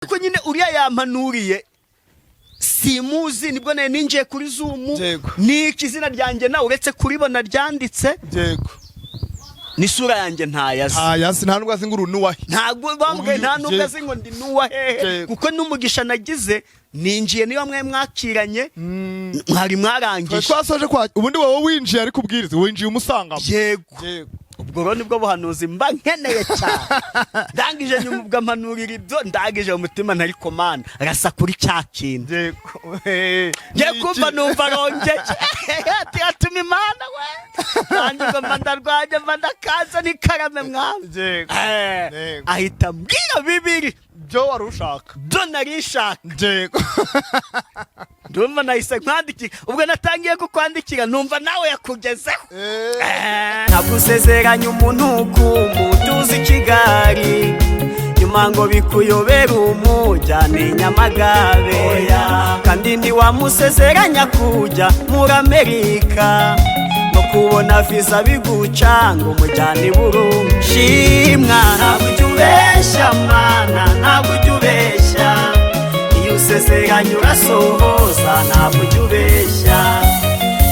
Ariko nyine uriya yampanuriye simuzi, nibwo nari ninjiye kuri Zoom. Niki izina ryanjye nawe uretse kuribona ryanditse, n'isura yanjye ntayazi. Ntayazi, nta nubwo azi ngo uru nuwahe. Ntabwo bambwiye, nta nubwo azi ngo ndi n'uwa hehe. Kuko n'umugisha nagize, ninjiye niba mwe mwakiranye mwari mwarangije. Twasoje kwa ubundi wowe winjiye ariko ubwiriza, winjiye umusangamo. Yego. Ubwo rero nibwo buhanuzi mba nkeneye cyane. Ndangije nyuma ubwo ampanurira ibyo, ndangije mu mutima ntari komanda rasa kuri cya kintu. Ngiye kumva numva arongeye ati: "Atuma Imana we." Nanjye ubwo mba ndarwanya, mba ndakaza n'ikarame mwami. Ahita ambwira bibiri. Byo wari ushaka. Byo nari nshaka. Ndumva nahise nkwandikira, ubwo natangiye kukwandikira numva nawe yakugezeho. Ntabwo usezeranya umuntu kumutuza i Kigali, nyuma ngo bikuyobere umujyane Nyamagabe, kandi ntiwamusezeranya kujya muri Amerika no kubona visa biguca ngo umujyane i Burundi. Shimwa, ntabwo ujya ubeshya Mana, ntabwo ujya ubeshya. Iyo usezeranya urasohoza, ntabwo ujya ubeshya,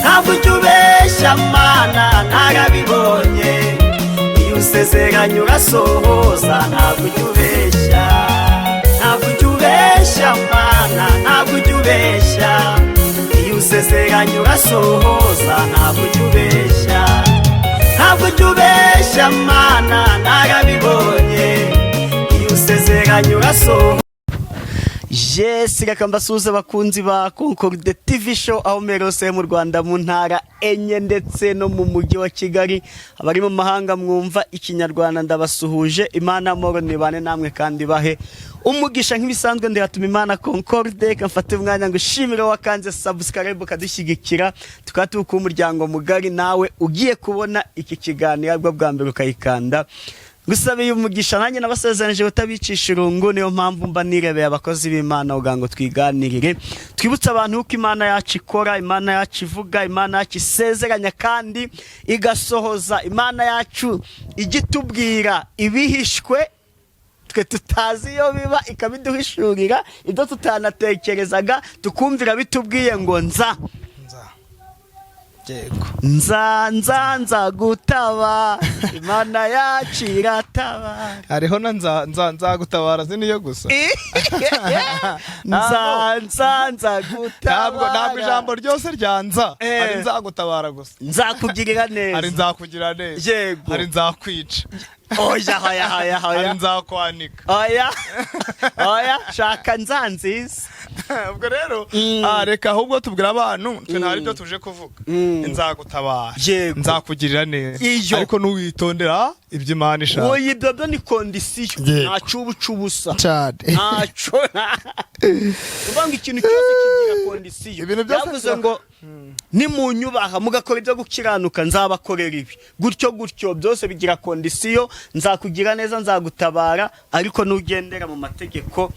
ntabwo ujya ubeshya Mana, narabibonye. Iyo usezeranya urasohoza, ntabwo ujya ubeshya, ntabwo ujya ubeshya Mana, ntabwo ujya ubeshya. Iyo usezeranya urasohoza, ntabwo ujya ubeshya, ntabwo ujya ubeshya Mana, narabibonye. Iyo usezeranya urasohoza. Yes, reka mbasuhuze abakunzi ba Concorde TV Show aho hose mu Rwanda, mu ntara enye ndetse no mu mujyi wa Kigali. Abari mu mahanga mwumva Ikinyarwanda, ndabasuhuje. Imana amahoro nibane namwe kandi bahe umugisha. Nk'ibisanzwe ndihatuma Imana Concorde. Reka mfate umwanya ngo ushimire wakanze subscribe ukadushyigikira, tukaba tuwukuba umuryango mugari. Nawe ugiye kubona iki kiganiro aribwo bwa mbere ukayikanda, gusabiye umugisha. Nanjye nabasezeranyije kutabicisha irungu, niyo mpamvu mba nirebeye abakozi b'Imana kugira ngo twiganirire, twibutse abantu uko Imana yacu ikora, Imana yacu ivuga, Imana yacu isezeranya kandi igasohoza, Imana yacu ijya itubwira ibihishwe twe tutazi iyo biba, ikabiduhishurira, ibyo tutanatekerezaga tukumvira bitubwiye ngo nza. Nza, nza, nza gutaba, Imana yacu iratabara. Hariho na nza, nza, nzagutabara, si niyo gusa. Nza, nza, nza gutabara. Ntabwo ijambo ryose rya nza ari nzagutabara gusa. Nzakugirira Hari neza. nzakugira neza. Hari nzakwica. Oya, oya, oya. Hari Oya. nzakwanika. Oya, oya, shaka nza nziza. Ubwo rero reka ahubwo tubwira abantu twe nta ibyo tuje kuvuga. Nzagutabara. Nzakugirira neza. Iyo. Ariko nuwitondera ibyo Imana ishaka. Oya, ibyo byo ni condition. Nta cubu cubusa. Cyane. Ntaco uvuga ngo ikintu cyose kigira condition. Ibintu byose Yavuze ngo nimunyubaha mugakora ibyo gukiranuka, nzabakorera ibi, gutyo gutyo. Byose bigira condition. Nzakugira neza, nzagutabara, ariko nugendera mu mategeko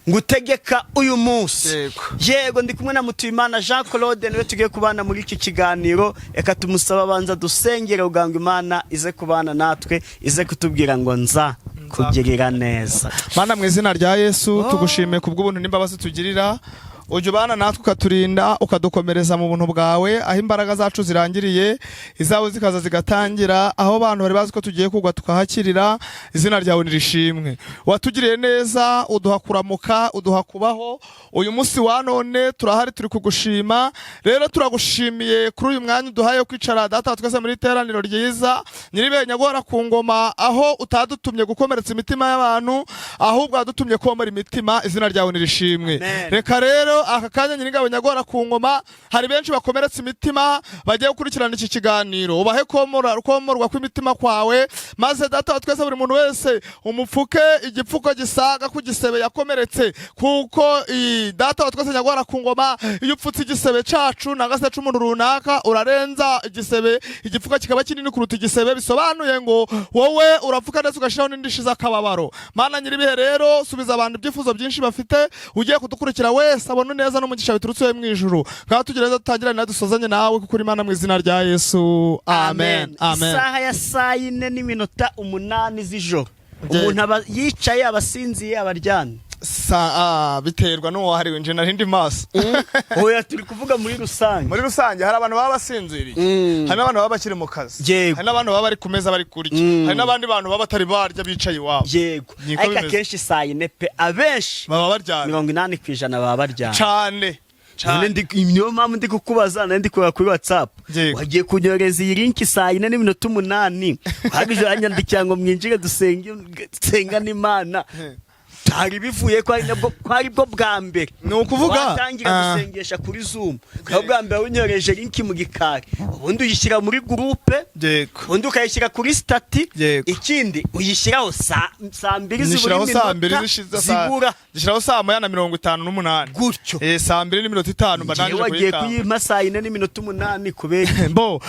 ngutegeka uyu munsi. Yego, ndi kumwe na Mutuyimana Jean Claude, niwe tugiye kubana muri iki kiganiro. Reka tumusaba abanza dusengere kugira ngo Imana ize kubana natwe, ize kutubwira ngo nza kugirira neza. Mana, mu izina rya Yesu, tugushimiye kubw'ubuntu n'imbabazi tugirira. Ujya ubana natwe, ukaturinda, ukadukomereza mu buntu bwawe. Aho imbaraga zacu zirangiriye, izawe zikaza zigatangira. Aho abantu bari bazi ko tugiye kugwa, tukahakirira. Izina ryawe nirishimwe. Watugiriye neza, uduha kuramuka, uduha kubaho uyu munsi wa none. Turahari, turi kugushima. Rero turagushimiye kuri uyu mwanya uduhaye wo kwicara, Data wa twese, muri iteraniro ryiza. Nyiribenya guhora ku ngoma, aho utadutumye gukomeretsa imitima y'abantu, ahubwo wadutumye komora imitima. Izina ryawe nirishimwe. Amen. Reka rero aka kanya, Nyiringabo nyagora ku ngoma, hari benshi bakomeretsa imitima bagiye gukurikirana iki kiganiro. Ubahe komorwa kw'imitima kwawe, maze Data wa twese, buri muntu wese umupfuke igipfuko gisaga ku gisebe yakomeretse, kuko Data wa twese nyagora ku ngoma, iyo upfutse igisebe cacu nangwa se c'umuntu runaka, urarenza igisebe, igipfuko kikaba kinini kuruta igisebe. Bisobanuye ngo wowe urapfuka ndetse ugashyiraho n'indishi z'akababaro. Mana nyiribihe, rero subiza abantu ibyifuzo byinshi bafite. Ugiye kudukurikira wese abona neza n'umugisha biturutse iwe mu ijuru. Ngaho tugereza, dutangirane nawe, dusozanye nawe, kuko uri Imana. Mu izina rya Yesu, amen, amen. Isaha ya saa 4:08 z'ijoro, umuntu aba yicaye, aba asinziye, aba aryamye. Biterwa n'uwo wahariwe, nje nari ndi maso. Oya, turi kuvuga muri rusange. Muri rusange hari abantu baba basinziriye, hari n'abantu baba bakiri mu kazi, hari n'abantu baba bari ku meza bari kurya, hari n'abandi bantu baba batari barya bicaye iwabo. Niko Ariko bimeze. akenshi saa yine pe, abenshi baba baryamye. 80% baba baryamye. Cane. None cane. Niyo mpamvu ndi kukubaza, nari ndi kureba kuri WhatsApp. Wagiye kunyohereza iyi link saa 4:08, uhagije uranyandikira ngo mwinjire dusenge, nsengane Imana. Hari bivuye ko ari nabwo, ko ari bwo bwa mbere Ni ukuvuga, watangira gusengesha kuri Zoom, bwa bwa mbere unyohereje link mu gikari, ubundi uyishyira muri groupe, ubundi ukayishyira kuri status. Ikindi uyishyiraho saa mbiri zibura Nishyiraho saa mbiri iminota zishize zibura zishyiraho saa 1:58. Gutyo. 2:05 mba Njyewe ndangije wagiye kuyitanga. kuyimpa saa 4:08 kubera iki? Bo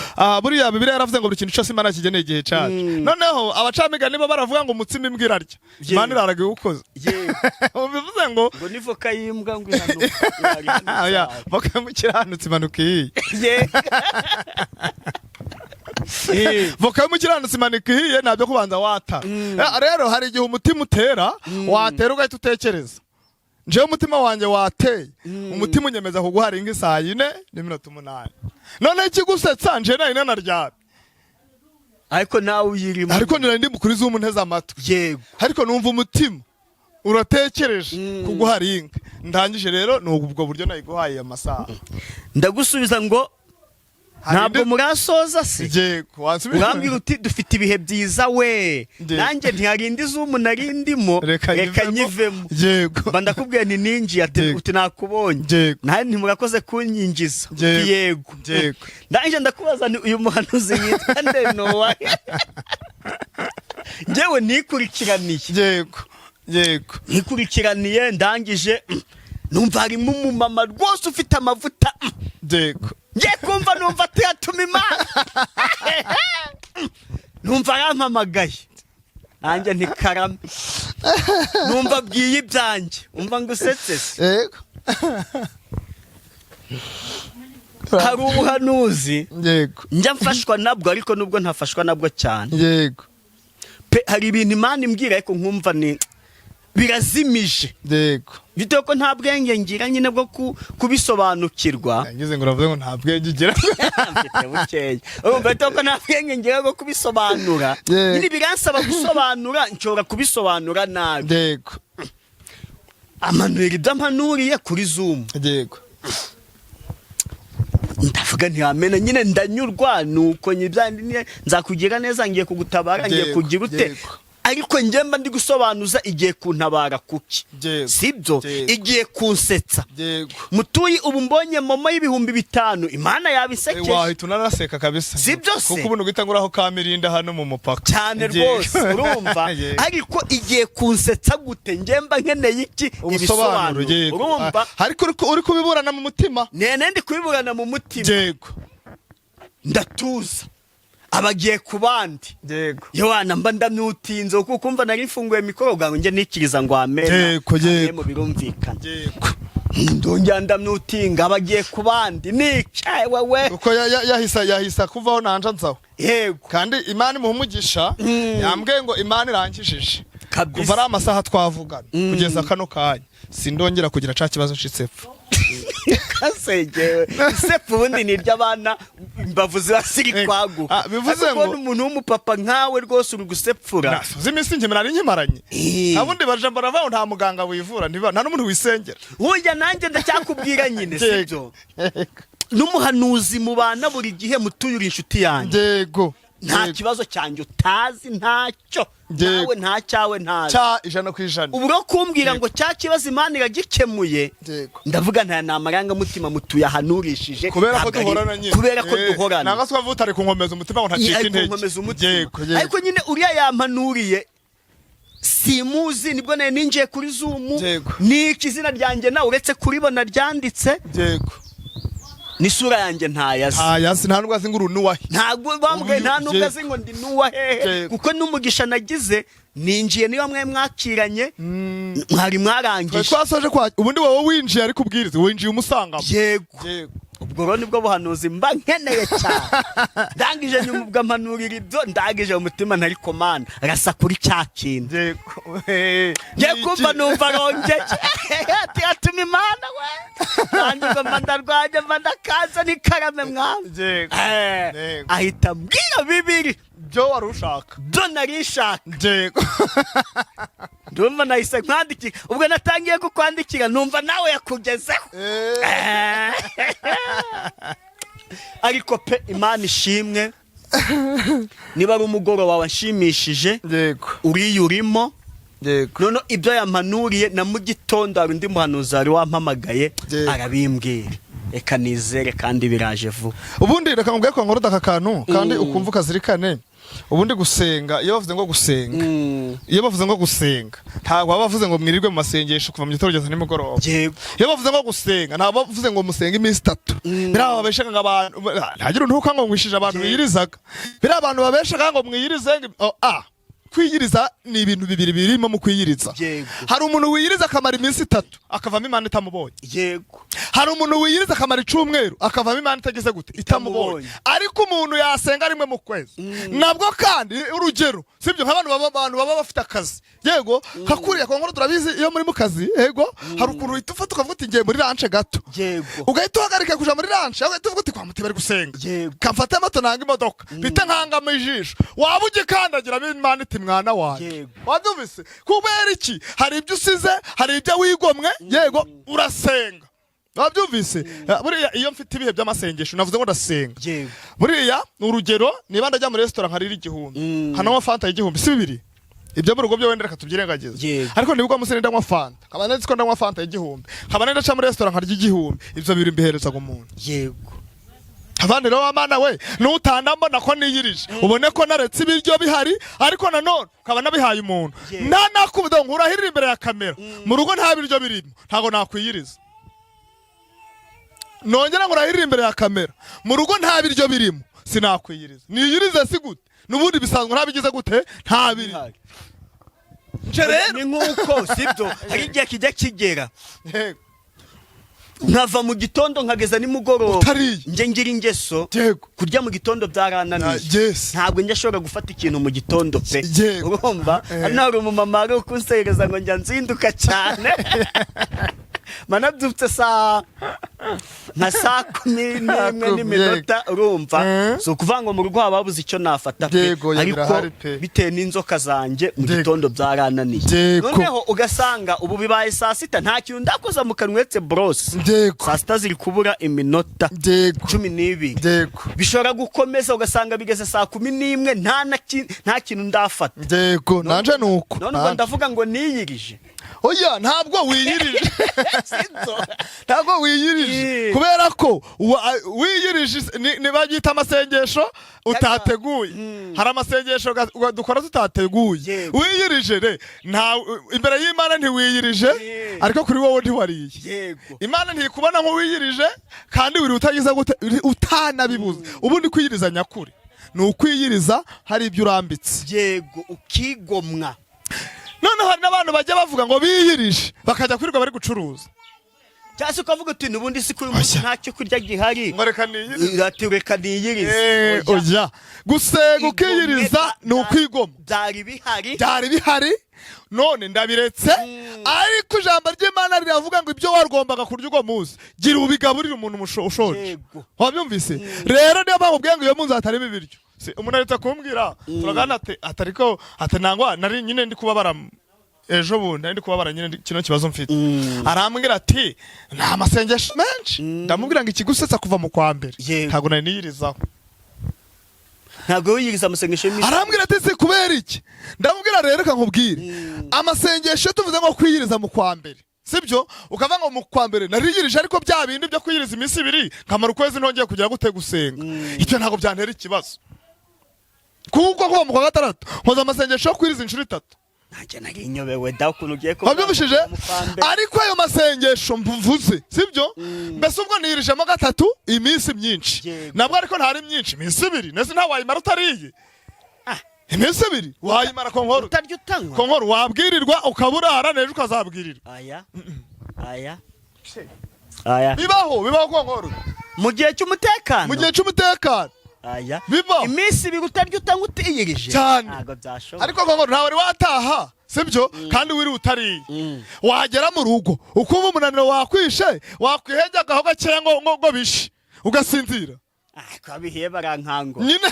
buriya Bibiliya yaravuze ngo buri kintu cyose Imana kigeneye igihe cyacu. Noneho abacamigani bo baravuga ngo umutsima imbwa irarya, Imana iraraga iwukoze. Bivuze ngo Ngo n'ivoka y'imbwa ngo ihanuka. Oya, voka y'umukiranutsi imanuka ihiye. Voka y'umukiranutsi imanuka ihiye, ntabyo kubanza wata. Rero hari igihe umutima utera, watera ugahita utekereza. Njyewe umutima wanjye wateye, umutima unyemeza kuguha ringa saa 4:08. Noneho ikigusetsa, nje nari nanaryamye. Ariko nawe uyirimo. Ariko nari ndi kuri Zoom nteze amatwi. Ariko numva umutima uratekereje kuguha ringa. Ndangije rero ni ubwo buryo nayiguhaye amasaha. Ndagusubiza ngo Hari ntabwo murasoza se? Yego, wansubira. Urambwira uti dufite ibihe byiza we. Nanjye ntihari indi Zoom nari ndimo, reka reka nyivemo. Mba ndakubwiye nti ninjiye, ati uti nakubonye. Nawe ntimurakoze kunyinjiza, uti yego. Ndangije ndakubaza nti uyu muhanuzi yitwa nde, nowa njyewe nikurikiraniye? yego yego Nikurikiraniye, ndangije numva harimo umumama rwose ufite amavuta. Ngiye kumva numva atiyatuma Imana, numva arampamagaye, nanjye ntikarame, numva abwiye ibyanjye, umva ngo usetse se? Yego. Hari ubuhanuzi njya mfashwa nabwo, ariko nubwo ntafashwa nabwo cyane pe, hari ibintu Imana imbwira ariko nkumva ni birazimije, bitewe ko nta bwenge ngira nyine bwo kubisobanukirwa. Ngize ngo uravuze ngo nta bwenge ugira. Mfite bukeya. Urumva, bitewe ko nta bwenge ngira bwo kubisobanura, nyine biransaba gusobanura, nshobora kubisobanura nabi. Amanurira ibyo ampanuriye kuri Zoom, ndavuga ntiyamena nyine, ndanyurwa, nuko nyibya nzakugira neza, ngiye kugutabara, ngiye kugira ute. Ariko njye mba ndi gusobanuza, igiye kuntabara kuki? Sibyo? Yego. Igiye kunsetsa. Mutuyi, ubu mbonye MoMo y'5000, Imana yabisekeje. Wahita unanaseka kabisa. Sibyo se? Kuko ubu guhita nguraho ka mirinda hano mu mupaka. Cyane rwose, urumva? Ariko igiye kunsetsa gute? Njye mba nkeneye iki? Ubusobanuro. Ibisobanuro. Urumva? Ariko uri kubiburana mu mutima. Nene ndi kubiburana mu mutima. Ndatuza, abagiye ku bandi. Yohana, mba ndamyutinze kuko umva nari mfunguye micro bwangu, njye nikiriza ngo amena. Yego. Mu birumvikana. Ndongera ndamyutinga, abagiye ku bandi, nicaye wewe. Kuko yahisa kuvaho nanja nzaho. Kandi Imana imuha umugisha, yambwiye ngo Imana irankijije. Kuva ari amasaha twavugana kugeza kano kanya, sindongera kugira ca kibazo c'isepfu. Kasegewe, isepfu ubundi ni iry'abana, imbavu ziba ziri kwaguka. Ah, bivuze Ariko ngo- kubona umuntu w'umupapa nkawe rwose uri gusepfura. Uzi iminsi njye nari nkimaranye. Abundi baja baravuga ngo nta muganga wivura, nta n'umuntu wisengera. Burya nanjye ndacyakubwira nyine, sibyo? N'umuhanuzi mubana buri gihe, mutuye, uri inshuti yanjye, nta kibazo cyanjye utazi, ntacyo. Nawe nta cyawe ntazi. Cya 100%. Ubu rero kumbwira ngo cya kibazo Imana iragikemuye, ndavuga nta ni amarangamutima mutuye ahanurishije. Kubera ko Ntabwo duhorana nyine. Kubera ko duhorana. Nanga se ukavuga utari kunkomeza umutima ngo ntacika Ariko intege. nkomeza umutima. Yego. Ariko nyine uriya yampanuriye simuzi, nibwo nari ninjiye kuri Zoom. Niki izina ryanjye nawe uretse kuribona ryanditse, n'isura yanjye ntayazi. Ntayazi, nta nubwo azi ngo uru nuwahe. Ntabwo bambwiye, nta nubwo azi ngo ndi n'uwa hehe. Kuko n'umugisha nagize, ninjiye niyo mwe mwakiranye, mwari Twari mwarangije. twasoje kwa ubundi wowe winjiye, ariko ubwiriza winjiye umusangamo. Yego. Ubwo rero nibwo buhanuzi mba nkeneye cyane. Ndangije nyuma ubwo ampanurira ibyo, ndangije mu mutima ntari komanda rasa kuri cya kintu. Yego. Ngiye kumva numva arongeye ati atuma Imana we, nanjye ubwo mba ndarwanye, mba ndakaza n'ikarame mwana. Yego. Ahita ambwira bibiri Byo wari ushaka. Byo nari nshaka. Ndumva nahise nkwandikira, ubwo natangiye kukwandikira numva nawe yakugezeho. Ariko pe, Imana ishimwe, niba ari umugoroba wanshimishije, uriya urimo. None ibyo yampanuriye na mu gitondo hari undi muhanuzi wari wampamagaye, arabimbwira. Reka nizere kandi biraje vuba. Ubundi reka nkubwire ko nkoroda aka kantu kandi ukumva ukazirikane. Ubundi gusenga, iyo bavuze ngo gusenga, iyo bavuze ngo gusenga, ntabwo baba bavuze ngo mwirirwe mu masengesho kuva mu gitondo kugeza nimugoroba. Iyo bavuze ngo gusenga, ntabwo bavuze ngo musenge iminsi 3. Biriya babeshaga ngo abantu ntagira untuka ngo ngwishije abantu biyirizaga, biriya abantu babeshaga ngo mwiyirize ngo oh, ah, kwiyiriza ni ibintu bibiri birimo mu kwiyiriza. Hari umuntu wiyiriza akamara iminsi 3 akavamo Imana itamubonye. Hari umuntu wiyiriza akamara icumweru akavamo Imana itageze gute? Itamubonye. Itamubonye. Ariko umuntu yasenga rimwe mu kwezi nabwo kandi, urugero sibyo, nk'abantu baba bafite akazi, yego, nka kuriya kwa nkuru turabizi, iyo muri mu kazi, yego, hari ukuntu uhita ufata ukavuga uti ngiye muri lunch gato, ugahita uhagarika kuja muri lunch, ugahita uvuga uti kwa muti bari gusenga, kamfate moto nanga imodoka bite nkangamo ijisho, waba ugikandagira Imana iti mwana wanjye. Wabyumvise? Kubera iki? Hari ibyo usize, hari ibyo wigomwe, yego, urasenga. Wabyumvise? Buriya iyo mfite ibihe by'amasengesho, navuze ngo ndasenga, buriya ni urugero, niba ndajya muri resitora nkarira 1000, nkananywa fanta y'1000, si bibiri, ibyo mu rugo byo wenda reka tubyirengagize, ariko nibwo munsi ndanywa fanta, nkaba nzi ko ndanywa fanta y'1000, nkaba ndaca muri resitora nkarya 1000, ibyo bibiri mbihereza umuntu. Abandi rero, wamana we, nutandambona ko niyirije, ubone ko naretse ibiryo bihari, ariko nanone ukaba nabihaye umuntu. Nta nakubudo nkurahirira imbere ya kamera, mu rugo nta biryo birimo, ntabwo nakwiyiriza. Nongera nkurahirira imbere ya kamera, mu rugo nta biryo birimo, sinakwiyiriza. Niyirize si gute? N'ubundi bisanzwe ntabigize gute? Nta biryo. Nje rero Ni nk'uko sibyo, hari igihe kijya kigera nkava mu gitondo nkageza nimugoroba Utariye. Njye ngira ingeso, kurya mu gitondo byarananiye. Ntabwo njya ashobora gufata ikintu mu gitondo pe. Urumva, hano hari umumama wari kunsereza ngo njya nzinduka cyane, manabyutse saa nka saa 11 n'iminota, urumva, si ukuvuga ngo mu rugo haba habuze icyo nafata pe, Yego, ariko birahari pe. bitewe n'inzoka zanjye mu gitondo byarananiye. Noneho ugasanga ubu bibaye saa sita, nta kintu ndakoza mu kanwa uretse borose. Saa sita ziri kubura iminota 12. Bishobora gukomeza ugasanga bigeze saa 11 nta kintu ndafata. Yego, nanje nuko. None ubwo Nanje. ndavuga ngo niyirije? Oya, ntabwo wiyirije. Sibyo? Ntabwo wiyirije, kubera ko wiyirije ni babyita amasengesho utateguye. Hari amasengesho dukora tutateguye. Wiyirije re nta imbere y'Imana ntiwiyirije, ariko kuri wowe ntiwariye. Imana ntikubona nk'uwiyirije kandi wiri utagize gute? Utanabibuze. Ubundi kwiyiriza nyakuri ni ukwiyiriza hari ibyo urambitse. Yego, ukigomwa. Noneho hari n'abantu bajya bavuga ngo biyirije, bakajya kwirirwa bari gucuruza. Cyangwa se ukavuga uti n'ubundi si kuri uyu munsi Oya. nta cyo kurya gihari, Ngo reka niyirize. ati reka niyirize. Oya. Oya, gusenga ukiyiriza ni ukwigomwa. Byari bihari. Byari bihari, none ndabiretse. Ariko ijambo ry'Imana riravuga ngo ibyo wagombaga kurya uwo munsi, gira ubigaburire umuntu ushonje. Wabyumvise? Rero niyo mpamvu ubwiye ngo iyo munsi hatarimo ibiryo. Si umuntu aretse kumbwira, turagana ati atariko ati nangwa nari nyine ndi kubabara ejo bundi, nari ndi kubabara nyine kino kibazo mfite, arambwira ati nta masengesho menshi. Ndamubwira ngo ikigusetsa, kuva mu kwa mbere ntabwo nari niyirizaho. Ntabwo wiyiriza amasengesho y'iminsi? Arambwira ati si kubera iki? Ndamubwira rero reka nkubwire, amasengesho tuvuze ngo kwiyiriza mu kwa mbere, sibyo, ukavuga ngo mu kwa mbere nariyirije, ariko bya bindi byo kwiyiriza iminsi 2 nkamara ukwezi ntongeye kugira gute? Gusenga, icyo ntabwo byantera ikibazo, kuko kuva mu kwa gatandatu nkoza amasengesho yo kwiyiriza inshuro 3. Nanjye nari nyobewe da ukuntu ugiye kuvuga Wabyumvishije? ngo mu kwa mbere. Ariko ayo masengesho mvuze sibyo, mbese ubwo niyirijemo gatatu iminsi myinshi, nabwo ariko ntari myinshi, iminsi 2 nese nta wayimara utariye? Iminsi 2 wayimara konkoro? Utarya, utanywa? Konkoro, wabwirirwa ukaburara n'ejo ukazabwirirwa. Aya aya aya. Bibaho, bibaho konkoro. Mu gihe cy'umutekano. Mu gihe cy'umutekano. Aya. Bibaho. Iminsi 2 utarya, utanywa, utiyirije. Cyane. Ntabwo byashoboka. Ariko ngo ntawe wari wataha, sibyo? Kandi wiriwe utariye, wagera mu rugo ukumva umunaniro wakwishe, wakwihengagaho gakeya ngo bishe, ugasinzira. Ah, ko bihiye barankangura. Nyine.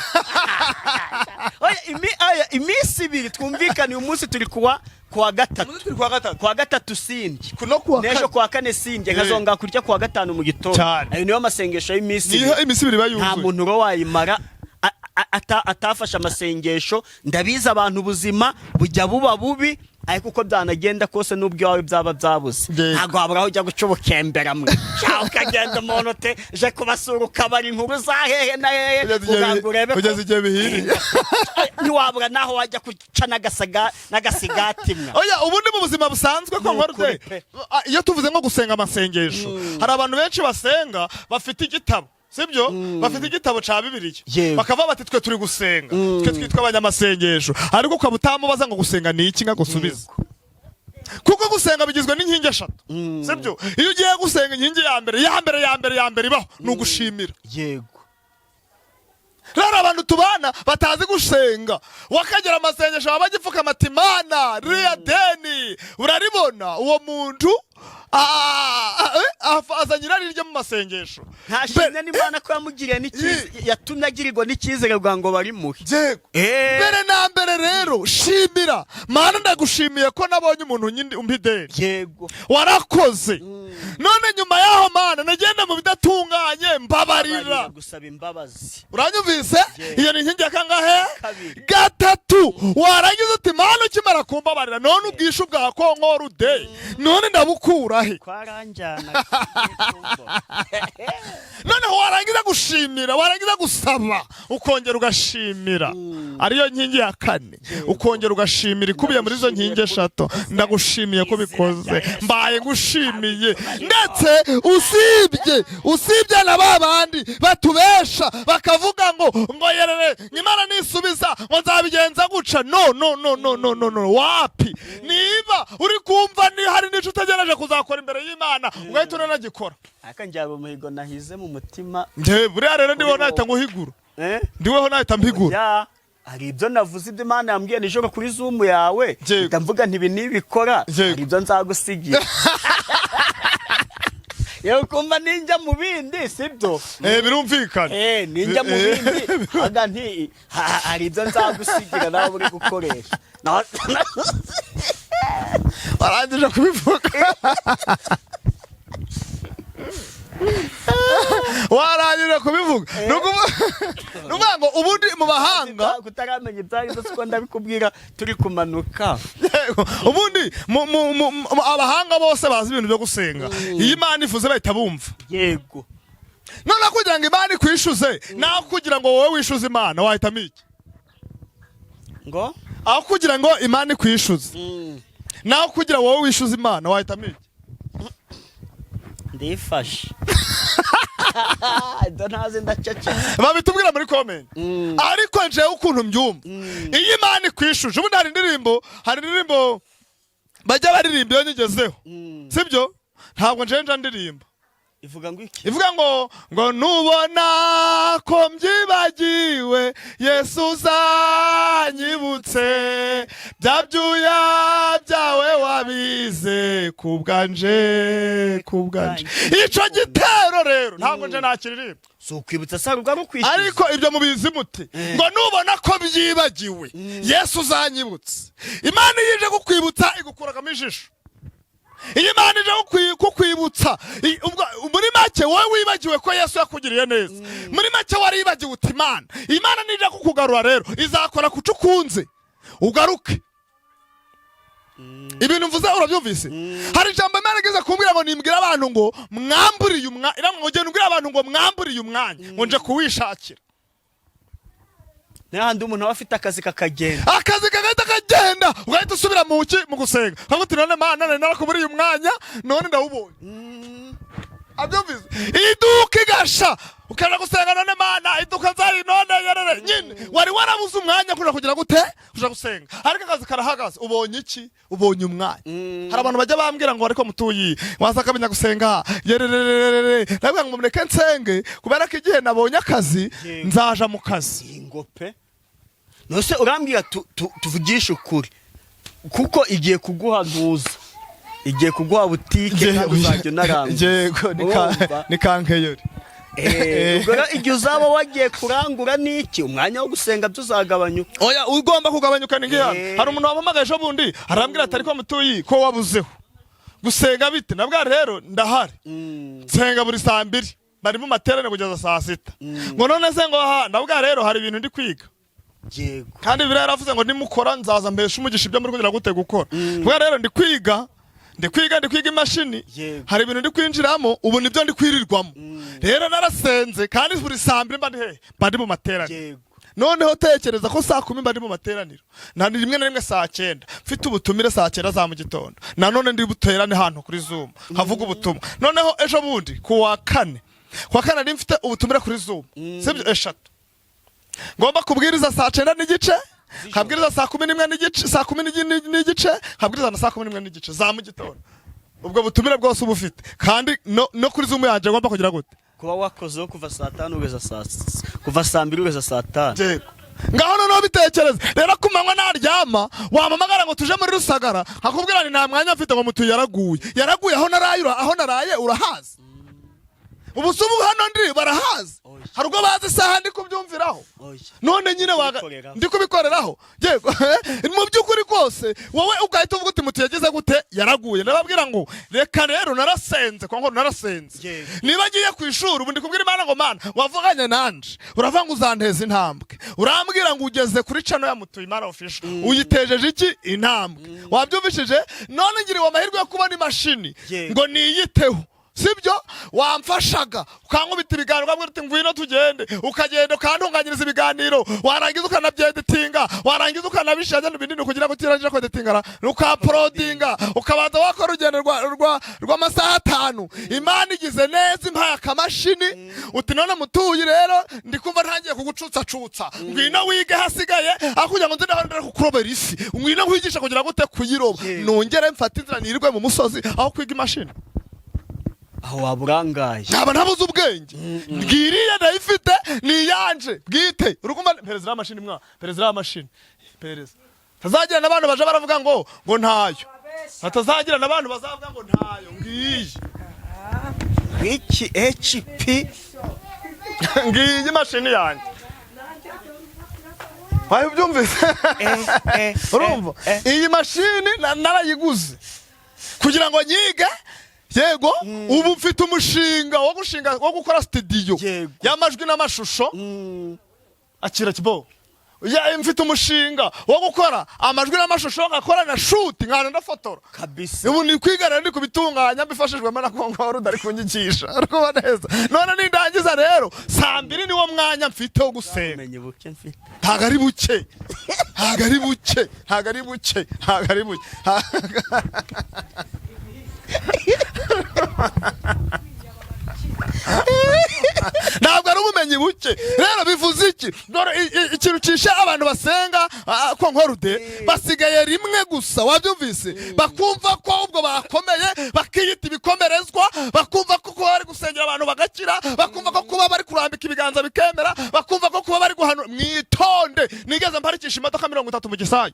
Oya, aya, iminsi 2 twumvikane. Uyu munsi turi kuwa gatatu. Turi kuwa gatatu. Kuwa gatatu sindye, no kuwa n'ejo kane. kuwa kane sindye, nkazongera kurya kuwa gatanu mu gitondo. Cyane. Ayo niyo masengesho y'iminsi Niyo 2. iminsi 2 iba Nta yuzuye. muntu uba wayimara atafashe amasengesho. Ndabizi, abantu ubuzima bujya buba bubi, ariko uko byanagenda kose, n'ubwo iwawe byaba byabuze, ntabwo wabura aho ujya guca ubukembera mwe. Sha, ukagenda umuntu ute je kubasura, ukabara inkuru za hehe na hehe. Kugeza igihe kugira ngo urebe ko kugeza igihe bihiriye. Ntiwabura naho wajya guca n'agasigati mwa. Oya, ubundi mu buzima busanzwe ko Ni nkora ukuri pe. Iyo tuvuze nko gusenga amasengesho, hari abantu benshi basenga bafite igitabo, sibyo? Bafite igitabo ca Bibiliya, bakavuga bati: "Twe turi gusenga, twe twitwa abanyamasengesho." Ariko ukaba utamubaza ngo gusenga ni iki, ngagusubiza, kuko gusenga bigizwe n'inkingi eshatu, sibyo? Iyo ugiye gusenga, inkingi ya mbere, ya mbere, ya mbere, ya mbere ibaho ni ugushimira. Rero abantu tubana batazi gusenga, wakagera amasengesho baba bagipfukama ati: "Mana, ririya deni uraribona." Uwo muntu azanye irari rye mu masengesho. Ntashimye n'Imana ko yamugiriye n'icyizere, yatumye agirirwa n'icyizere bwa ngo barimuhe. Yego. Mbere na mbere rero, shimira Mana: "Ndagushimiye ko nabonye umuntu nyine umpa ideni." Warakoze. None nyuma y'aho, Mana, nagenda mu bidatunganye, mbabarira. Mbabarira, gusaba imbabazi. Uranyumvise? Iyo ni inkingi ya kangahe? Kabiri. Gatatu. Warangiza uti: "Mana, ukimara kumbabarira, none ubwishu bwa konkora ude, none ndabukura he?" Twaranjyana. Noneho warangiza gushimira, warangiza gusaba, ukongera ugashimira, ariyo nkingi ya kane. Ukongera ugashimira, ikubiye muri izo nkingi eshatu. Ndagushimiye ko bikoze, mbaye ngushimiye. Ndetse usibye na ba bandi batubesha bakavuga ngo yerere, Imana nisubiza ngo nzabigenza guca. No, no, no, no, no, no, no, wapi! Niba uri kumva ni hari n'icyo utegereje kuzakora imbere y'Imana, ugahita unanagikora. Ariko njyaba umuhigo nahize mu mutima. Njye buriya rero ndiweho nahita nguhigura. Eh? Ndiweho nahita mpigura. Ya, hari ibyo navuze, ibyo Imana yambwiye nijoro kuri Zoom yawe. Ndavuga nti: "Ibi nibikora, hari ibyo nzagusigira." Yewe, kumva ninjya mu bindi, sibyo? Eh, birumvikana. Eh, ninjya mu bindi haga nti hari ibyo nzagusigira nawe uri gukoresha. Warangije kubivuga, warangije kubivuga. Ni ukuvuga ngo ubundi mu bahanga Kutaramenya ibyo ari byo, siko ndabikubwira turi kumanuka. Yego, ubundi abahanga bose bazi ibintu byo gusenga, iyo Imana ivuze bahita bumva. Noneho kugira ngo Imana ikwishyuze, naho kugira ngo wowe wishyuze Imana, wahitamo iki? Ngo? Aho kugira ngo Imana ikwishyuze, naho kugira wowe wishyuze Imana, wahitamo iki? Ndifashe, ibyo ntazi, ndaceceka. Babitubwira muri comment. Ariko njewe ukuntu mbyumva, iyo Imana ikwishuje, ubundi hari indirimbo bajya baririmba iyo nyigezeho, sibyo? Ntabwo njewe nja ndirimba. Ivuga ngo iki? Ivuga ngo nubona ko mbyibagiwe, Yesu uzanyibutse bya byuya byawe wabize kubwanje, kubwanje. Ico gitero rero ntabwo nje nakiririmba. Si ukwibutsa, sa rugari ukwishyuza. Ariko ibyo mubizi muti ngo nubona ko byibagiwe, Yesu uzanyibutse. Imana iyo ije kukwibutsa igukuragamo ijisho. Iyo Imana ije kukwibutsa, muri make wowe wibagiwe ko Yesu yakugiriye neza, muri make waribagiwe uti Imana nije kukugarura rero izakora kuco ukunze ugaruke. Ibintu mvuze urabyumvise? Hari ijambo Imana igeze kumbwira ngo nimbwira abantu ngo mwamburiye umwanya, ngo ugende umbwire abantu ngo mwamburiye umwanya, ngo nje kuwishakira. N'ahandi umuntu aba afite akazi kakagenda. Akazi kagahita kagenda, ugahita usubira mu ki? Mu gusenga. Nkavuga uti: "None Mana, nari narakuburiye umwanya, none ndawubonye." Abyumvise, iduka igasha, ukaja gusenga. None Mana, iduka nzari none yarere nyine wari warabuze umwanya kuja kugira gute, kuja gusenga, ariko akazi karahagaze. Ubonye iki? Ubonye umwanya. Hari abantu bajya bambwira ngo: "Ariko mutuyi waza akamenya gusenga yerererere." Ndavuga ngo mureke nsenge, kubera ko igihe nabonye akazi nzaja mu kazi. Ingo pe, nose urambwira tuvugishe ukuri, kuko igiye kuguha ntuza, igiye kuguha butike, kandi uzajya unarangura. Yego, Urumva? ni kankeyori. Ubwo rero igihe uzaba wagiye kurangura n'iki, umwanya wo gusenga byo uzagabanyuka. Oya, ugomba kugabanyuka ni ngihano. Hari umuntu wampamagaye ejo bundi, arambwira ati: "Ariko mutuyi, ko wabuzeho gusenga bite?" Nabwa rero ndahari, nsenga buri saa 2, bari mu materaniro kugeza saa 6. Ngo none se ngo aha? Ndabwa rero hari ibintu ndi kwiga. Kandi Bibiliya yaravuze ngo nimukora nzaza mpesha umugisha ibyo muri kugira gute, gukora. Bwa rero ndi kwiga, ndi kwiga, ndi kwiga imashini. Hari ibintu ndi kwinjiramo ubu, nibyo ndi kwirirwamo. Rero narasenze, kandi buri saa 2 mba ndi hehe? Mba ndi mu materaniro. Noneho tekereza ko saa 10 mba ndi mu materaniro, na rimwe na rimwe saa 9 mfite ubutumire, saa 9 za mu gitondo nanone ndi buterane ahantu kuri Zoom havuga ubutumwa. Noneho ejo bundi kuwa kane nari mfite ubutumire kuri Zoom, sibyo, eshatu ngomba kubwiriza: saa 9:30 nkabwiriza, saa 11:30, saa 10:30 nkabwiriza, na saa 11:30 za mu gitondo. Ubwo butumire bwose uba ufite, kandi no kuri Zoom yanjye ngomba kugira gute? Kuba wakozeho kuva saa 5 kugeza saa, kuva saa 2 kugeza saa 5. Yego. Ngaho noneho bitekereze rero, ku manywa naryama, wampamagara ngo tuje muri Rusagara, nkakubwira ni nta mwanya mfite, ngo mutuye yaraguye, yaraguye. Aho naraye aho naraye urahazi? Ubu se ubu hano ndi barahazi? Oya. Hari ubwo bazi isaha ndi kubyumviraho? Oya. None nyine waga Kubikoreraho. ndi kubikoreraho. Yego, mu by'ukuri kose wowe ugahita uvuga uti: "Mutu yagize gute? Yaraguye." Ndababwira ngo reka rero narasenze, kwa ngo narasenze. Niba ngiye ku ishuri ubu, ndi kubwira Imana ngo: "Mana, wavuganye nanje, uravuga ngo uzanteza intambwe, urambwira ngo ugeze kuri channel ya Mutuye Imana Official, uyitejeje iki? Intambwe." Wabyumvishije? None ngiriwe amahirwe yo kubona imashini ngo niyiteho, sibyo? Wamfashaga ukankubita ibiganiro, ukambwira uti: "Ngwino tugende," ukagenda ukantunganyiriza ibiganiro, warangiza ukanabyeditinga, warangiza ukanabishyira binini kugira ngo utirangije kweditinga, ukauploadinga, ukabanza wakora urugendo rw'amasaha 5. Imana igize neza impaye akamashini, uti: "None mutuyi rero ndi kumva ntangiye kugucutsacutsa, ngwino wige hasigaye, aho kugira ngo nze ndahora kukurobera ifi, ngwino nkwigisha kugira gute? Kuyiroba." Nongere mfate inzira nirirwe mu musozi aho kwiga imashini? Aho waba urangaye. Naba ntabuze ubwenge. Bwiriye ndayifite, ni iyanje bwite. Urukumva perezida w'amashini mwa, perezida w'amashini, perezida tazagira n'abantu baje baravuga ngo ntayo, hatazagira n'abantu bazavuga ngo ntayo. Ngiyi. Nk'iki HP. Ngiyi imashini yanjye, wayo ubyumvise? Urumva iyi mashini narayiguze kugira ngo nyige. Yego, ubu mfite umushinga wo gushinga, wo gukora studio y'amajwi n'amashusho. Akira kibo ya, mfite umushinga wo gukora amajwi n'amashusho, nkakora na shoot, nkana ndafotora. Ubu ni kwiga rero, ndi kubitunganya mbifashijwemo na Kongoro udari kunyigisha. Uri kubona neza? None nindangiza rero saa 2 niwo mwanya mfite wo gusenga. Ubumenyi buke mfite. Ntabwo ari buke, ntabwo ari buke, ntabwo ari buke, ntabwo ari buke. Ntabwo ari ubumenyi buke. Rero bivuze iki? Dore ikintu cishe abantu basenga ko nkorude basigaye rimwe gusa, wabyumvise? Bakumva ko ubwo bakomeye, bakiyita ibikomerezwa, bakumva ko kuba bari gusengera abantu bagakira, bakumva ko kuba bari kurambika ibiganza bikemera, bakumva ko kuba bari guhanura. Mwitonde, nigeze mparikisha imodoka 30 mu Gisanyu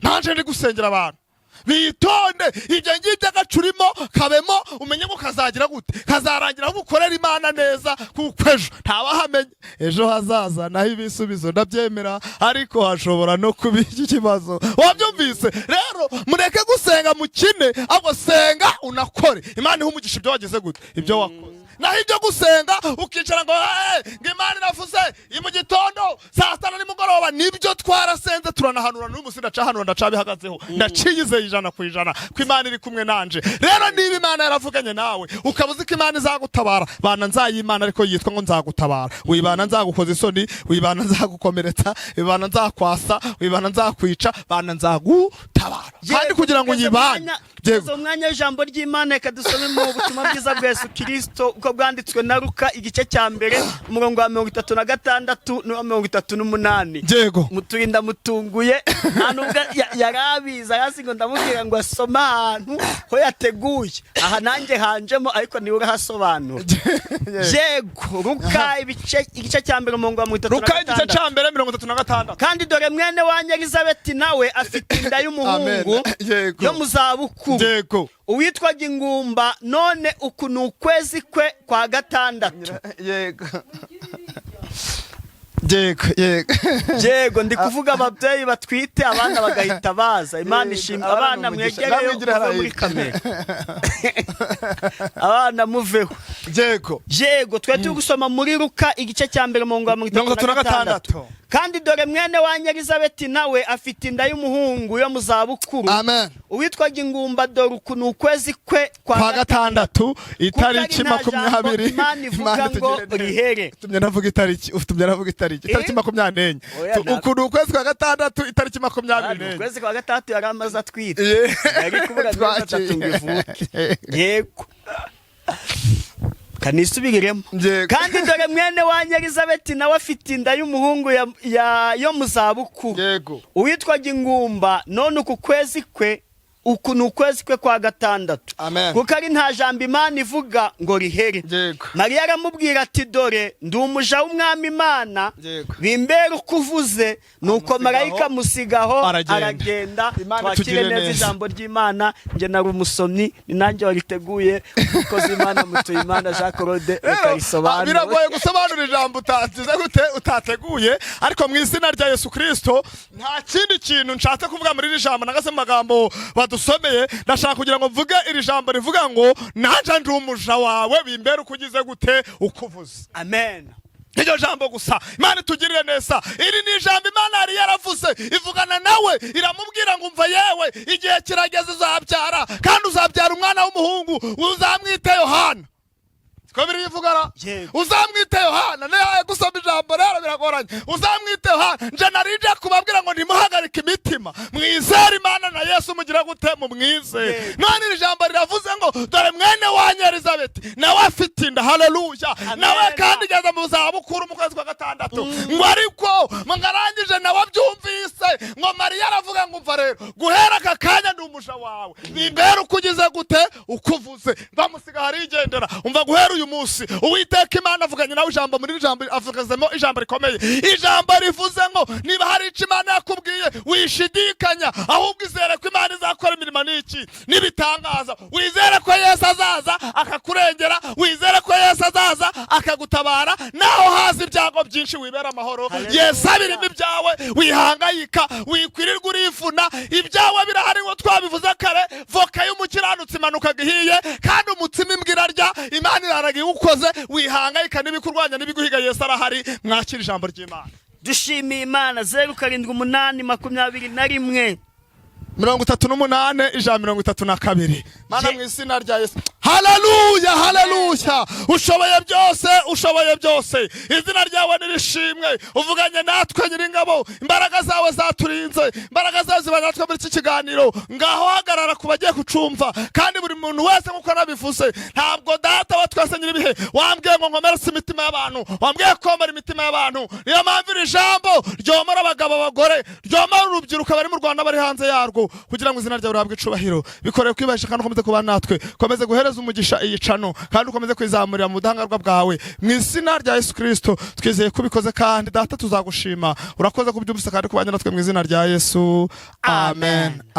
nanje ndi gusengera abantu. Bitonde, ibyo ngibyo agacurimo kabemo, umenye ngo kazagira gute, kazarangira aho ukorera Imana neza, kuko ejo ntawahamenye ejo hazaza. Naho ibisubizo ndabyemera, ariko hashobora no kuba iki kibazo. Wabyumvise? Rero mureke gusenga mukine, ahubwo senga unakore. Imana iha umugisha ibyo wagize gute, ibyo wakoze. Naho ibyo gusenga ukicara ngo: "Hey, ngo Imana iravuze mu gitondo, saa sita na nimugoroba," nibyo twarasenze turanahanura. N'uyu munsi ndacahanura, ndacabihagazeho, ndaciyizeye 100% ko Imana iri kumwe nanje. Rero niba Imana yaravuganye nawe, ukaba uzi ko Imana izagutabara, bana nzayimana, ariko yitwa ngo nzagutabara, wibana nzagukoza isoni, wibana nzagukomeretsa, wibana nzakwasa, wibana nzakwica, bana nzagutabara. igutabara kandi kugira ngo uyibane. Yego, umwanya w'ijambo ry'Imana, reka dusome mu butumwa bwiza bwa Yesu Kirisito uko bwanditswe na Luka, igice cya 1, umurongo wa 36 n'uwa 38. Muturinda mutunguye, nta nubwo yari abizi, arazi ngo ndamubwira ngo asome ahantu ho yateguye. Aha nanjye hanjemo, ariko niwe urahasobanura. Yego, Luka igice cya 1, umurongo wa mirongo itatu na Luka igice gatandatu. cya 1, 36. Kandi dore, mwene wanyu Elizabeti nawe afite inda y'umuhungu Amen. Yego. yo mu zabukuru, uwitwaga ingumba, none uku ni ukwezi kwe kwa gatandatu. Yego. Yego, ndi kuvuga ababyeyi batwite abana bagahita baza. Imana ishimwe. Abana Abana ni umugisha. mwegereyo, Namwe muve muri hirya. kamera, abana muveho. Yego, twari turi gusoma muri Luka igice cya 1, mu ngo 36. 36. Kandi dore, mwene wanyu Elizabeti nawe afite inda y'umuhungu yo mu zabukuru, Amen. uwitwaga ingumba, dore uku ni ukwezi kwe kwa Kwa gatandatu, itariki Kuko ari nta jambo 20. Imana ivuga Imana ngo itugirire neza. rihere. Utumye navuga itariki, utumye navuga itariki 24. Oya, Uku ni ukwezi kwa gatandatu, itariki makumyabiri Ni n'enye. ukwezi kwa gatandatu yari amaze atwite. Yari kubura amezi 3 ngo ivuke. Yego, kanisubiremo. Kandi dore, mwene wanyu Elizabeti nawe afite inda y'umuhungu yo mu zabukuru, uwitwaga ingumba, none uku ni ukwezi kwe kwa gatandatu. Amen. Kuko ari nta jambo Imana ivuga ngo rihere. Mariya aramubwira ati: "Dore ndi umuja w'Umwami Imana, bimbere uko uvuze." Nuko Amusigaho, marayika amusigaho aragenda. Aragenda. Imana Twakire itugirire neza neza. ijambo ry'Imana. Njye nari umusomyi, ni nanjye wariteguye, umukozi w'Imana Mutuyimana Jean Claude. Reka Rero, risobanure. biragoye gusobanura ijambo utatize gute, utateguye, ariko mu izina rya Yesu Kristo, nta kindi kintu nshatse kuvuga muri iri jambo nangase mu magambo badusomeye. Ndashaka kugira ngo mvuge iri jambo rivuga ngo: "Nanje ndi umuja wawe, bimbere uko ugize gute, uko uvuze." Amen. Iryo jambo gusa. Imana itugirire neza. Iri ni ijambo Imana yari yaravuze, ivugana nawe, iramubwira ngo: "Umva yewe, igihe kirageze, uzabyara, kandi uzabyara umwana w'umuhungu, uzamwite Yohana." Siko biri bivugana? Yego. Uzamwite Yohana. Nihaye gusoma ijambo rero biragoranye. Uzamwite Yohana. Nje narije kubabwira ngo ntimuhagarike imitima, mwizere Imana na Yesu, mugira gute? Mumwizere. None iri jambo riravuze ngo: "Dore mwene wanyu Elizabeti nawe afite inda." Haleluya! Nawe kandi igeze mu zabukuru, mu kwezi kwa gatandatu. Ngo ariko ngo arangije nawe abyumvise, ngo Mariya aravuga ngo: "Umva rero, guhera aka kanya ndi umuja wawe, bimbere uko ugize gute, uko uvuze." Bamusiga harigendera. Umva, guhera uyu munsi Uwiteka Imana avuganye nawe ijambo. Muri iri jambo avugazemo ijambo rikomeye, ijambo rivuze ngo niba hari icyo Imana yakubwiye, wishidikanya, ahubwo izere ko Imana izakora imirimo n'iki n'ibitangaza. Wizere ko Yesu azaza akakurengera, wizere ko Yesu azaza akagutabara. Naho haza ibyago byinshi, wibera amahoro. Haleluya. Yesu abirimo ibyawe, wihangayika, wikwirirwa urifuna, ibyawe birahari. Ngo twabivuze kare, voka y'umukiranutsi imanukaga ihiye, kandi umutsima imbwa irarya. Imana iraraga iwukoze. Wihangayika n'ibikurwanya n'ibiguhiga, Yesu arahari. Mwakira ijambo ry'Imana. Dushimiye Imana. 078 21 38 132. Mana, mu izina rya Yesu, haleluya, haleluya! Ushoboye byose, ushoboye byose, izina ryawe nirishimwe. Uvuganye natwe, Nyiringabo. Imbaraga zawe zaturinze, imbaraga zawe ziba natwe muri iki kiganiro. Ngaho hagarara ku bagiye kucumva, kandi buri muntu wese, nk'uko nabivuze, ntabwo Data wa twese nyiribihe wambwiye ngo nkomeretse imitima y'abantu, wambwiye komora imitima y'abantu. Niyo mpamvu iri jambo ryomora abagabo, abagore, ryomora urubyiruko bari mu Rwanda, bari hanze yarwo, kugira ngo izina ryawe rihabwe icubahiro. Bikoreye kwibasha, kandi ukomeze kuba natwe, ukomeze guhereza umugisha iyi channel, kandi ukomeze kwizamurira mu budahangarwa bwawe. Mu izina rya Yesu Kristo twizeye ko ubikoze, kandi Data tuzagushima. Urakoze kubyumvise kandi kubanye natwe. Mu izina rya Yesu, amen.